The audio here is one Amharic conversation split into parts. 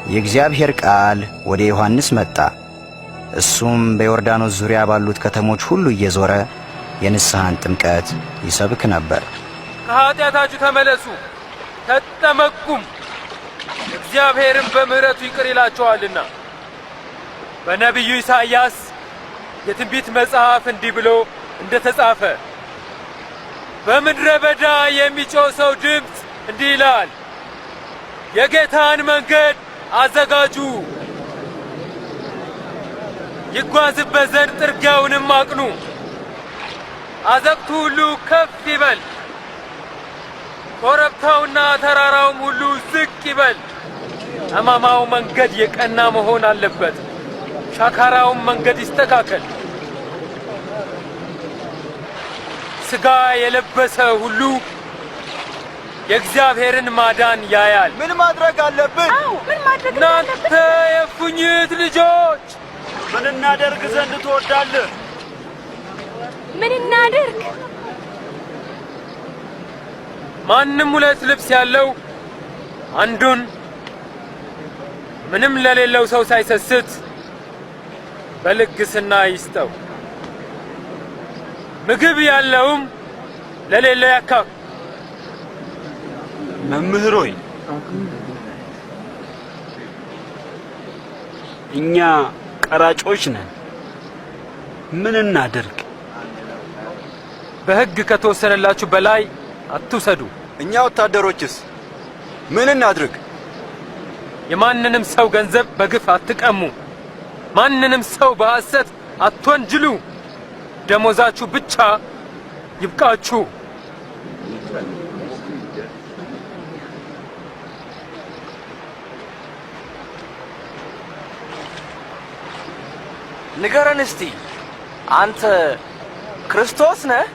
የእግዚአብሔር ቃል ወደ ዮሐንስ መጣ። እሱም በዮርዳኖስ ዙሪያ ባሉት ከተሞች ሁሉ እየዞረ የንስሐን ጥምቀት ይሰብክ ነበር። ከኀጢአታችሁ ተመለሱ ተጠመቁም፣ እግዚአብሔርም በምሕረቱ ይቅር ይላችኋልና። በነቢዩ ኢሳይያስ የትንቢት መጽሐፍ እንዲህ ብሎ እንደ ተጻፈ፣ በምድረ በዳ የሚጮህ ሰው ድምፅ እንዲህ ይላል፣ የጌታን መንገድ አዘጋጁ፣ ይጓዝበት ዘንድ ጥርጊያውንም አቅኑ። አዘቅቱ ሁሉ ከፍ ይበል፣ ኮረብታውና ተራራውም ሁሉ ዝቅ ይበል። ጠማማው መንገድ የቀና መሆን አለበት፣ ሻካራውም መንገድ ይስተካከል። ሥጋ የለበሰ ሁሉ የእግዚአብሔርን ማዳን ያያል። ምን ማድረግ አለብን? አዎ፣ ምን ማድረግ እናንተ የእፉኝት ልጆች፣ ምን እናደርግ ዘንድ ትወዳለህ? ምን እናድርግ? ማንም ሁለት ልብስ ያለው አንዱን ምንም ለሌለው ሰው ሳይሰስት በልግስና ይስጠው። ምግብ ያለውም ለሌለው ያካፍል። መምህር ሆይ፣ እኛ ቀራጮች ነን። ምን እናድርግ? በሕግ ከተወሰነላችሁ በላይ አትውሰዱ። እኛ ወታደሮችስ ምን እናድርግ? የማንንም ሰው ገንዘብ በግፍ አትቀሙ። ማንንም ሰው በሐሰት አትወንጅሉ። ደሞዛችሁ ብቻ ይብቃችሁ። ንገረን እስቲ፣ አንተ ክርስቶስ ነህ?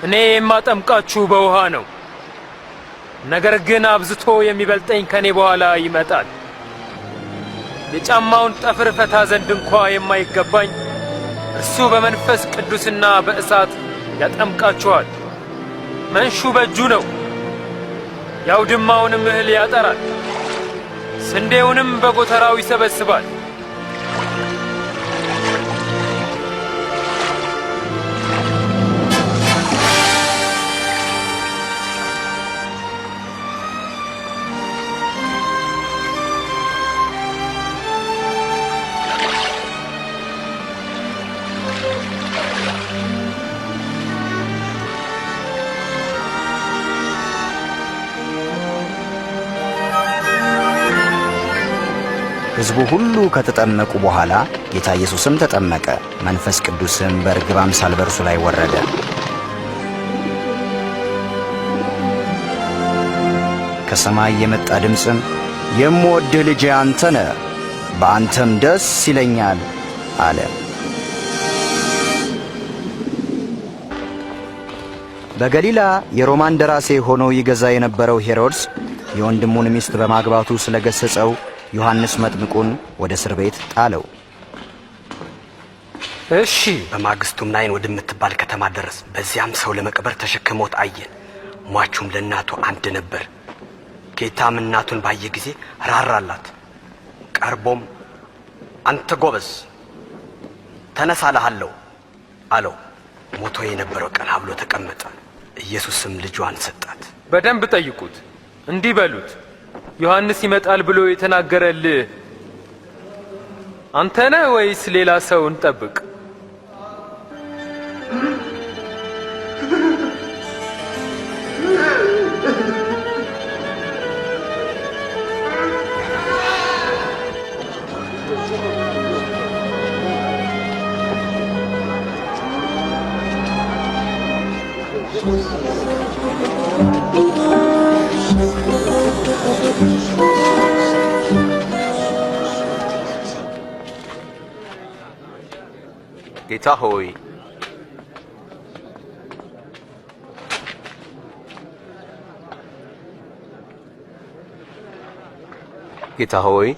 እኔ የማጠምቃችሁ በውሃ ነው። ነገር ግን አብዝቶ የሚበልጠኝ ከኔ በኋላ ይመጣል። የጫማውን ጠፍር እፈታ ዘንድ እንኳ የማይገባኝ እርሱ በመንፈስ ቅዱስና በእሳት ያጠምቃችኋል። መንሹ በእጁ ነው፣ የአውድማውንም እህል ያጠራል፣ ስንዴውንም በጎተራው ይሰበስባል። ሕዝቡ ሁሉ ከተጠመቁ በኋላ ጌታ ኢየሱስም ተጠመቀ። መንፈስ ቅዱስም በርግብ አምሳል በእርሱ ላይ ወረደ። ከሰማይ የመጣ ድምፅም የምወድህ ልጄ አንተ ነህ፣ በአንተም ደስ ይለኛል አለ። በገሊላ የሮማን ደራሴ ሆኖ ይገዛ የነበረው ሄሮድስ የወንድሙን ሚስት በማግባቱ ስለገሠጸው ዮሐንስ መጥምቁን ወደ እስር ቤት ጣለው። እሺ። በማግስቱም ናይን ወደምትባል ከተማ ደረስ። በዚያም ሰው ለመቅበር ተሸክሞት አየን። ሟቹም ለእናቱ አንድ ነበር። ጌታም እናቱን ባየ ጊዜ ራራላት። ቀርቦም አንተ ጎበዝ ተነሳ እልሃለሁ አለው። ሞቶ የነበረው ቀና ብሎ ተቀመጠ። ኢየሱስም ልጇን ሰጣት። በደንብ ጠይቁት፣ እንዲህ በሉት፣ ዮሐንስ ይመጣል ብሎ የተናገረልህ አንተ ነህ ወይስ ሌላ ሰው እንጠብቅ? ጌታ ሆይ፣ ጌታ ሆይ፣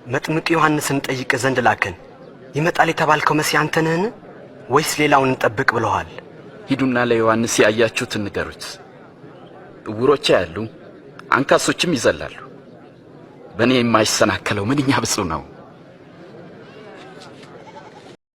መጥምቅ ዮሐንስን ጠይቅ ዘንድ ላከን። ይመጣል የተባልከው መሲህ አንተ ነህን? ወይስ ሌላውን እንጠብቅ ብለዋል? ሂዱና ለዮሐንስ ያያችሁትን ንገሩት። ዕውሮች ያያሉ፣ አንካሶችም ይዘላሉ። በእኔ የማይሰናከለው ምንኛ ብፁዕ ነው።